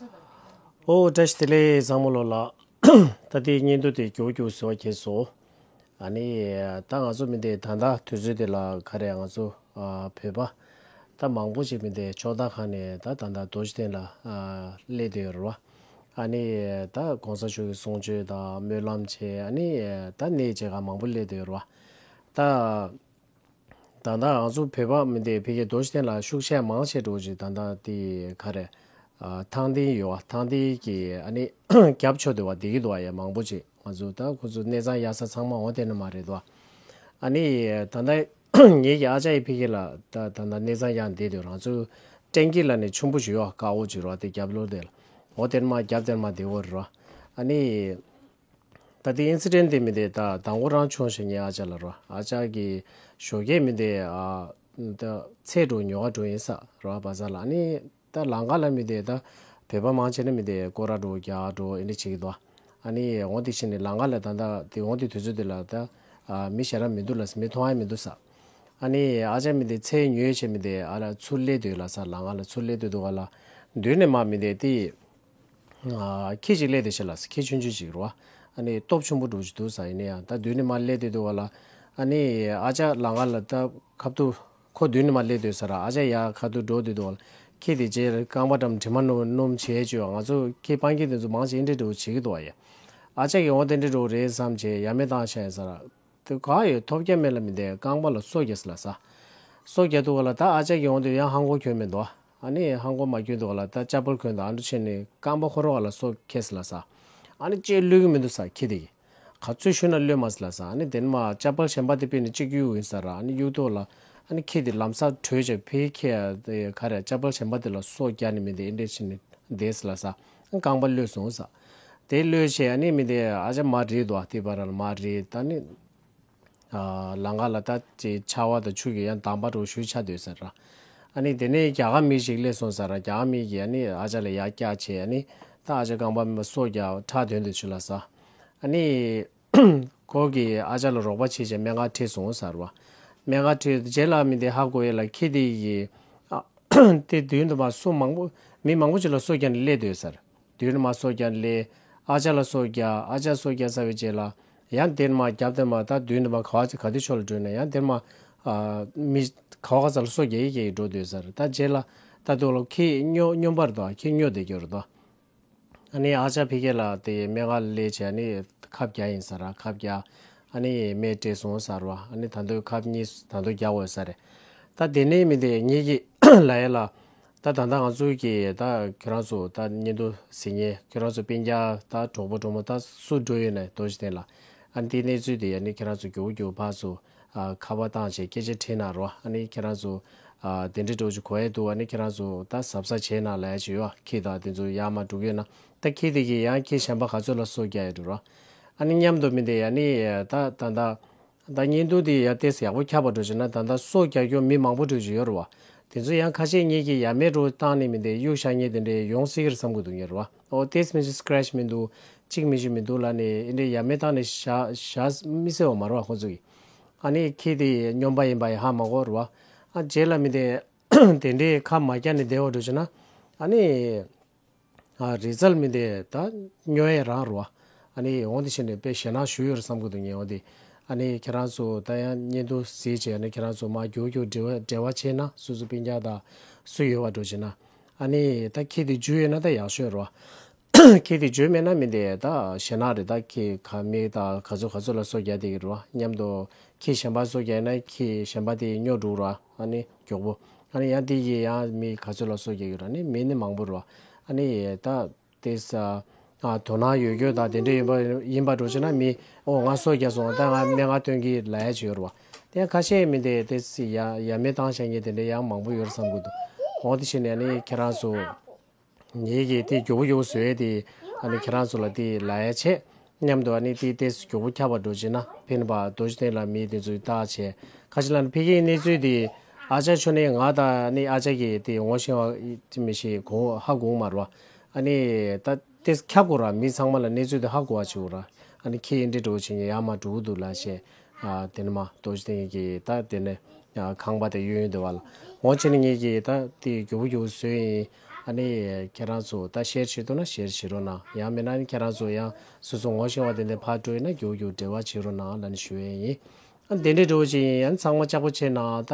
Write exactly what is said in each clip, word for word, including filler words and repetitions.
ཨོ་བཀྲ་ཤིས་བདེ་ལེགས། བཟང་མོ་ལོ་ལགས། ད་ལྟའི་བརྙན་ཐུང་དེ་མགྱོགས་མགྱོགས་བཟོ་བ་ཁེལ་སོང་། ཨ་ནི་ད་ང་ཚོ་མི་འདི་ད་ལྟ་དུས་ཚོད་དེ་ལ་ག་རེ་ང་ཚོ་ཨ་བོད་པ་ད་མང་པོ་ཞིག་མི་འདི་ཕྱོགས་མཐའ་ཁག་ནས་ད་ད་ལྟ་རྡོ་རྗེ་གདན་ལ་ཨ་སླེབས་བསྡད་ཡོད་རེད་བ། ཨ་ནི་ད་གོང་ས་མཆོག་གི་གསུང་ཆོས་དང་སྨོན་ལམ་བྱས། ཨ་ནི་ད་གནས་མཇལ་ཁ་མང་པོ་སླེབས་བསྡད་ཡོད་རེད་བ། ད། ད་ལྟ་ང་ཚོ་བོད་པ་མི་འདི་ཕ་གིའི་རྡོ་རྗེ་གདན་ལ་ཤུགས་ཆེ་མང་ཆེ་འགྲོ་ཅིག་ད་ལྟ་དེ་ག་རེ་ཨ་ཐང་སྟེང་ཡོད་བ། ཐང་སྟེང་གི་ཨ་ནི་རྒྱབ་ཕྱོགས་དེ་བ་བསྡད་ཀྱི་འདུག་བ། ཡ་མང་པོ་ཅིག་ང་ཚོ་ད་ཁོ་ཚོ་གནས་ཚང་གཡར་ས་ཚང་མ་འོ་དེ་ནས་མ་རེད་དོ། ཨ་ནི་ད་ལྟ་ངེད་ཀྱི་ཨ་ཅག་ཡི་ཕ་གི་ལ་ད་ད་ལྟ་གནས་ཚང་གཡར་བསྡད་དུས་རང་ཚོ་སྤྲིན་གྱི་ལ་ནས་ཆུན་པོ་ཞིག་ཡོད་བ། དཀར་པོ་ཅིག་རོ། དེ་རྒྱབ་ལོགས་དེ་ལ་འོ་དེ་ནས་མ་རྒྱབ་དེ་ནས་མ་བསྡད་འོ་རེད་རོ། ཨ་ནི། ད་ལྟའི་ཨིན་སི་ཌེན་ཊི་དེ་མི་དེ་ད་དང་པོ་རང་བྱུང་ཞིག་ངའི་ཨ་ཅག་ལ་རོ། ཨ་ཅག་གི་ཞོགས་ཀས་མི་དེ་ཨ་ད་ཚེ་འགྲོ་ཉོ་ག་འགྲོ་ཡིན་ས་རོ། བ་ས་ལ་ཨ་ནི་ད་ལམ་ཁ་ལ་མི་དེ་ད་བོད་པ་མང་ཆེ་ན་མི་དེ་སྐོར་ར་འགྲོ་རྒྱག་འགྲོ་ཨེ་འདྲ་བྱེད་ཀྱི་འདུག་ཨ་ནི་འོང་དེ་ཕྱིན་ནས་ལམ་ཁ་ལ་ད་ད་དེ་འོང་དེ་དུས་ཚོད་དེ་ལ་ད་ཨ་མི་ཞེ་དྲག་མི་འདུག་ལ་ས། མི་མཐོང་ཡ་མི་འདུག་ས། ཨ་ནི་ཨ་ཅག་མི་དེ་ཚེ་ཉོས་བྱས་མི་དེ་ཨ་ལ་ཚུར་སླེབས་དུས་ལ་ས། ལམ་ཁ་ལ་ཚུར་སླེབས་དུས་འདུག་ག་ལ་མདུན་ནས་མ་མི་དེ་དེ། ཨ་ཁྱི་ཅིག་སླེབས་དེ་ཤི་ལ་ས། ཁྱི་ཆུང་ཆུང་ཅིག་རོ། ཨ་ནི་སྟོབས་ཆེན་པོ་འགྲོ་ཅིག་འདུག་ས། ཡིན་ན་ཡང་ད་མདུན་ནས་མ་སླེབས་དེ་འདུག་ག་ལ། ཨ་ནི་ཨ་ཅག་ལམ་ཁ་ལ་ད་ཁ་ཐུག་ཁོ་མདུན་ནས་མ་སླེབས་དེ་ས་ར། ཨ་ཅག་ཡ་ཁ་ཐུག་འགྲོ་དེ་འདུག་ག་ལ། ཁྱི་དེ་རྗེས་རྐང་པ་འགྲམ་དྲི་མ་སྣོམ་སྣོམ་བྱས་བྱས་ང་ཚོ་ཁྱི་སྤང་གི་དེ་ཚོ་མང་ཆེ་འདྲེ་འགྲོ་བྱེད་ཀྱི་འདུག་ཡ། ཨ་ཅག་གི་འོ་དེ་འདྲེ་འགྲོ་རེད་བསམ་བྱས་ཡ་མེད་བཏང་ཤ་ཡ་ས་ར། དེ་ག་ཡོད་ཐོབ་རྒྱ་མེད་ལ་མི་དེ་རྐང་པ་ལ་སོ་རྒྱག་ས་ལ་ས། སོ་རྒྱག་དུས་ག་ལ་ད་ཨ་ཅག་གི་འོང་དུས་ཡང་ཧང་གོ་གྱོན་མི་འདུག་ཨ་ནི་ཧང་གོ་མ་གྱོན་དུས་ག་ལ་ད་ཅ་པལ་གྱོན་དུས་ཨ་འདྲ་བྱས་ནས་རྐང་པ་ཁོ་རང་ག་ལ་སོ་ཁེལ་ས་ལ་ས། ཨ་ནི་ཅེས་ལུས་ཀྱི་མི་འདུག་ས་ཁྱི་དེ་གི། ག་ཚོད་ཤུ་ན་ལུས་མ་ས་ལ་ས། ཨ་ནི་དེ་ནས་མ་ཅ་པལ་གཞན་པ་དེ་ཕུད་ནས་གཅིག་གཡུག་ཡིན་ས་ར། ཨ་ནི་གཡུག་དུས་ག་ལ་ཨ་ནི་ཁྱི་དེ་ལམ་སང་བྲོས་བྱས་ཕི་ཁེ་ག་རེ་ཅ་པལ་གཞན་པ་དེ་ལ་སོ་རྒྱག་ནས་མི་དེ་ཨེ་འདྲ་བྱས་ནས་བསྡད་ས་ལ་ས། རྐང་པ་ལུས་སོང་ས། དེ་ལུས་བྱས་ཨ་ནི་མི་དེ་ཨ་ཅག་མ་རེད་དོ། དེ་བར་ལ་མ་རེད་ད་ནི། ལམ་ཁ་ལ་ད་ཅེ་ཆར་པ་དང་ཆུ་གི་ཡང་དམ་པ་རུ་ཞུ་ཆ་འདོད་ཟེར་ར། ཨ་ནི་དེ་ནས་རྒྱ་གར་མི་ཞིག་སླེབས་སོང་ཟེར་ར། རྒྱ་གར་མི་གིས་ཨ་ནི་ཨ་ཅག་ལ་ཡར་བཀྱག་བྱས་ཨ་ནི་ད་ཨ་ཅག་རྐང་པ་མ་སོ་རྒྱག་ཁྲག་དོན་དུ་ཆུ་ལ་ཟ། ཨ་ནི་ཁོ་གིས་ཨ་ཅག་ལ་རོགས་པ་བྱས་བྱས་སྨན་ཁང་ཁྲིད་སོང་ཟེར་བ། སྨན་ཁང་ཁྲིད་རྗེས་ལ་མི་དེ་ཧ་གོ་ཡས་ལ་ཁྱི་དེ་གིས་ཨ་དེ་མདུན་དུ་མ་སོ་མང་པོ་མི་མང་པོ་ཅིག་ལ་སོ་རྒྱག་ནས་སླེབས་སྡོད་ཟེར། མདུན་མ་སོ་རྒྱག་ལས། ཨ་ཅག་ལ་སོ་རྒྱག་ཨ་ཅག་སོ་རྒྱག་ཚར་བའི་རྗེས་ལ། ཡང་དེར་མ་རྒྱབ་དེར་མ་ད་མདུན་དུ་མ་ག་བ་ཅིག་ག་དུས་ཕྱོགས་ལ་འགྲོ་ན་ཡང་དེར་མ། ཨ་མི་ག་བ་ག་ས་ལ་སོ་རྒྱག་ཡི་རྒྱག་ཡི་འགྲོ་སྡོད་ཟེར། ད་རྗེས་ལ་ད་དུང་ལོ་ཁྱི་སྨྱོ་སྨྱོན་པར་དོ། ཁྱི་སྨྱོ་བསྡད་ཀྱི་རེད་དོ། ཨ་ནི་ཨ་ཅག་ཕ་གི་ལ་དེ་སྨན་ཁང་ལ་སླེབས་བྱས་ཨ་ནི་ཁབ་རྒྱག་ཡིན་ཟེར་ར། ཁབ་རྒྱག་ཨ་ནི་སྨན་སྤྲད་སོང་ཟེར་བ། ཨ་ནི་ད་དུང་ཁབ་གཉིས་ད་དུང་རྒྱག་འོས་ས་རེད། ད་དེ་ནས་མི་དེ་ངེད་ཀྱི་ལ་ཡ་ལ། ད་ད་ལྟ་ང་ཚོ་གི་ད་ཁྱེད་རང་ཚོ་ད་བརྙན་ཐུང་གཟིགས་མཁན་ཁྱེད་རང་ཚོ་སྤུན་ཀྱག་ད་གྲོགས་པོ་གྲོགས་མོ་ད་སུ་འགྲོ་ཡོད་ན་རྡོ་རྗེ་གདན་ལ། ཨ་ནི་དེ་གནས་ཚུལ་དེ་ཨ་ནི་ཁྱེད་རང་ཚོ་མགྱོགས་པོ་མགྱོགས་པོ་ཕར་ཚུར་ཨ་ཁ་པར་བཏང་བྱས་སྐད་ཆ་དྲིས་གནང་རོགས། ཨ་ནི་ཁྱེད་རང་ཚོ་ཨ་དེ་འདྲའི་འགྲོ་ཅིག་གོ་ཡས་འདུག་ཨ་ནི་ཁྱེད་རང་ཚོ་ད་གཟབ་གཟབ་བྱས་གནང་ལབ་ཡ་ཅིག་ཡོད། ཨ་ཁྱི་དང་དེ་ཚོ་ཡར་མར་འགྲོ་གི་ཡོད་ན་ད་ཁྱི་དེ་གིས་ཡང་ཁྱི་གཞན་པ་ག་ཚོད་ལ་སོ་རྒྱག་ཡ་འགྲོ་རོགས། ཨ་ནི་མཉམ་དུ་མི་དེ་ཨ་ནི་ད་ད་ད། ད་བརྙན་ཐུང་འདི་ཡ་ཏོག་ཙམ་ཡག་པོ་ཁྱབ་པ་འགྲོ་བྱས་ན་ད་ལྟ་སོ་རྒྱག་རྒྱུ་མི་མང་པོ་འགྲོ་བཞིན་ཡོད་རེད་བ། དེ་ཚོ་ཡང་ཁ་ཤས་ངེད་ཀྱིས་ཡ་མེད་འགྲོ་བཏང་ནས་མི་འདི་གཡུག་བཞག་མཁན་དེ་འདྲས་ཡོང་སྲིད་ཀྱི་རེད་བསམ་གྱི་འདུག་ངས་རེད་བ། ཨོ་ཏོག་ཙམ་མི་ཞིག་སི་ཀེ་རེ་ཆི་མི་འདུག་གཅིག་མི་ཞིག་མི་འདུག་ལབ་ནས་འདི་འདྲས་ཡ་མེད་བཏང་ནས་བཞག་བཞག་མི་སྲིད་པ་མ་རེད་བ་ཁོང་ཚོ་གིས། ཨ་ནི་ཁྱི་དེ་སྨྱོན་པ་ཡིན་པ་ཡི་ཧ་མ་གོ་རེད་བ། ཨ་རྗེས་ལ་མི་འདི་དེ་འདྲས་ཁ་མ་རྒྱག་ནས་བསྡད་པ་འགྲོ་བྱས་ན་ཨ་ནི། ཨ་རི་ཛལ་མི་འདི་ད་སྨྱོ་ཡས་རང་རེད་བ། ཨ་ནི་འོང་དེ་བྱས་ནས་དཔེ་ཞེད་སྣང་ཞུ་ཡོད་རེད་བསམ་གྱི་འདུག་ངས་འོང་དེ། ཨ་ནི་ཁྱེད་རང་ཚོ་ད་ཡང་བརྙན་ཐུང་གཟིགས་བྱས་ཨ་ནི་ཁྱེད་རང་ཚོ་མར་རྒྱུག་རྒྱུག་འབྲེལ་བ་འབྲེལ་བ་བྱས་ན་སོ་སོ་སྤུན་ཀྱག་དང་སུ་ཡོད་པ་འགྲོ་བྱས་ན། ཨ་ནི་ད་ཁྱི་དེ་འཇུ་ཡོད་ན་ད་ཡག་ཤོས་རེད་བ། ཁྱི་དེ་འཇུ་མེད་ན་མི་འདི་ད་ཞེད་སྣང་རེད། ད་ཁྱི་ག་མི་ད་ག་ཚོད་ག་ཚོད་ལ་སོ་རྒྱག་བསྡད་ཀྱི་རེད་བ། མཉམ་དུ་ཁྱི་གཞན་པ་སོ་རྒྱག་ན་ཁྱི་གཞན་པ་དེ་སྨྱོ་འགྲོ་ར། ཨ་ནི་མགྱོགས་པོ། ཨ་ནི་ཡང་དེ་ཡི་ཡང་མི་ག་ཚོད་ལ་སོ་རྒྱག་གི་ར། ཨ་ནི་མི་ནི་མང་པོ་ར། ཨ་ནི་ད་དེ་ས་ཨ་དོ་སྣང་ཡོད་རྒྱུ་ད་དེ་འདྲ་ཡིན་པ་ཡིན་པ་འགྲོ་ཕྱིན་ན་མི་ཨོ་ང་སོ་རྒྱག་སོང་ད་ང་སྨན་ཁང་སྟོན་གི་ལབ་ཡ་ཅིག་ཡོད་ར་བ། དེ་ཁ་ཤས་མི་དེ་དེ་ས་ཡ་ཡ་མེད་བཏང་བཞག་མཁན་དེ་འདྲ་ཡང་མང་པོ་ཡོད་ར་བསམ་གི་འདུག་འོ་དེ་ཕྱིན་ནས་ཨ་ནི་ཁྱེད་རང་ཚོ། ངེད་ཀྱིས་དེ་མགྱོགས་པོ་མགྱོགས་པོ་བཟོས་ཏེ་ཨ་ནི་ཁྱེད་རང་ཚོ་ལ་དེ་ལབ་ཡ་བྱས། མཉམ་དུ་ཨ་ནི་དེ་ཏོག་ཙམ་མགྱོགས་པོ་ཁྱབ་པ་འགྲོ་བྱས་ན་ཕན་པ་རྡོ་རྗེ་གདན་ལ་མི་དེ་ཚོས་བརྟག་བྱས། ཁ་ཅིག་ལ་ནི་ཕ་གིའི་གནས་ཚུལ་དེ་ཨ་ཅག་ཆོ་ནས་ང་དང་ཨ་ནི་ཨ་ཅག་གིས་དེ་ངོ་ཤེས་པ་ཅི་མི་ཤེས་གོ་ཧ་གོ་མ་རེད་བ། ཨ་ནི་ད་ཏོག་ཙམ་ཁྱབ་དགོས་ར། མི་ཚང་མ་ལ་གནས་ཚུལ་དེ་ཧ་གོ་བ་བྱེད་དགོས་ར། ཨ་ནི་ཁྱི་ཨེ་འདྲས་འགྲོ་བྱེད་ཉེ་ཡ་མ་འགྲོ་གི་འདུག་ལ་བྱས། ཨ་དེ་ནི་མ་རྡོ་རྗེ་གདན་གྱི་ད་དེ་ནས་ཁང་པ་དེ་གཡོན་གཡོན་དེ་བ་ལ་འོང་བྱས་ནས་ངེད་ཀྱིས་ད་དེ་མགྱོགས་པོ་མགྱོགས་པོ་བཟོས་ཡིན། ཨ་ནི་ཁྱེད་རང་ཚོ་ད་ཤེར་བྱེད་འདུག་ན་ཤེར་བྱེད་རོགས་གནང་། ཡང་མིན་ན་ཨ་ནི་ཁྱེད་རང་ཚོ་ཡང་སོ་སོ་ངོ་ཤེས་པ་དེ་འདྲ་ཕར་འགྲོ་ཡིན་ན་རྒྱུག་རྒྱུག་འབྲེལ་བ་བྱེད་རོགས་གནང་ལབ་ནས་ཞུ་ཡས་ཡིན། ཨ་ནི་དེ་འདྲའི་འགྲོ་བཞིན་ཡིན། ཨ་ནི་ཚང་མ་ལྕགས་པོ་བྱས་ན་ད་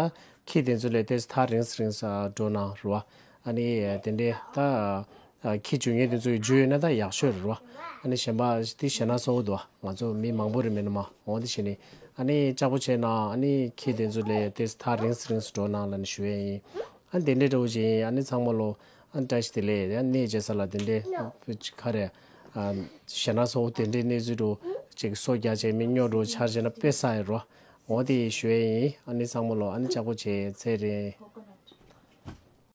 ཁྱི་དེ་ཚོ་ལས་ཏོག་ཙམ་ཐག་རིང་སུ་རིང་སུ་འགྲོ་གནང་རོགས། ཨ་ནི་དེ་འདྲའི་ད་ཁྱི་རྒྱུག་མཁན་དེ་ཚོ་ཡི་རྒྱུག་ཡོད་ན་ད་ཡག་ཤོས་རེད་རོགས། ཨ་ནི་གཞན་པ་དེ་ཞེད་སྣང་ཚ་པོ་འདུག་ང་ཚོ་མི་མང་པོ་རེད་མིན་ན་མ་འོང་དེ་བྱས་ནས་ཨ་ནི་ལྕགས་པོ་བྱས་ན་ཨ་ནི་ཁྱི་དེ་ཚོ་ལས་ཏོག་ཙམ་ཐག་རིང་སུ་རིང་སུ་འགྲོ་གནང་ལབ་ནས་ཞུ་ཡས་ཡིན། ཨ་ནི་དེ་འདྲའི་འགྲོ་བཞིན་ཡིན། ཨ་ནི་ཚང་མ་ལོ་ཨ་ནི་བཀྲ་ཤིས་བདེ་ལེགས། ཡང་གནས་བྱེད་ས་ལ་དེ་འདྲའི་ག་རེ་ཞེད་སྣང་ཚ་པོ་དེ་འདྲའི་གནས་ཚུལ་འགྲོ་ཅིག་སོ་རྒྱག་བྱས་མི་སྨྱོ་འགྲོ་ཆར་བྱས་ན་དཔེ་ས་ཡི་རོ། འོ་དེ་ཞུ་ཡས་ཡིན། ཨ་ནི་ཚང་མ་ལོ་ཨ་ནི་ལྕགས་པོ་བྱས་ཚེ་རིང་།